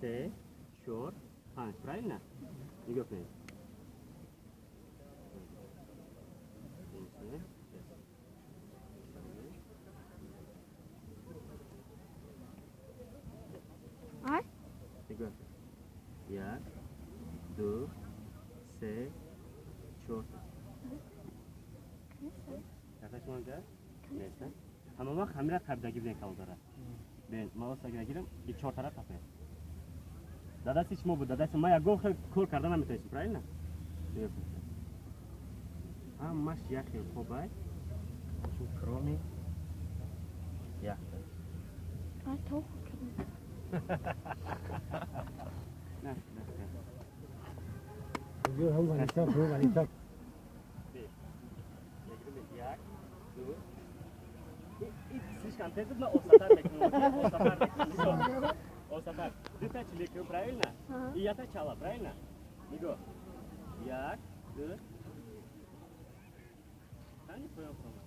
Се, чор, панҷ. Правильно? Нигоҳ кунед. Ай? Нигоҳ кунед. Як, ду, се, чор. Картаи шумо инҷа? Нест, а? Ҳама вақт ҳамира қабдагӣ бинед калодара. Бин, ман оста гирам, и чор тараф қапед. Да дасти шумо буд, да дасти ман ягон хел кор карда наметавонистам, правильно? Нигоҳ кунед. Ҳамаш як хел хобай, чун кроме якта. Ай, то хуб кардам. На, на, на. ҳам валита, ҳам валита. Як, ду. И слишком тез буд, ман осатар мекунам. Осатар мекунам. Осатар. Дута чиликум, правильно? И ята чала, правильно? Нигоҳ. Як, ду. Тани поён хонам.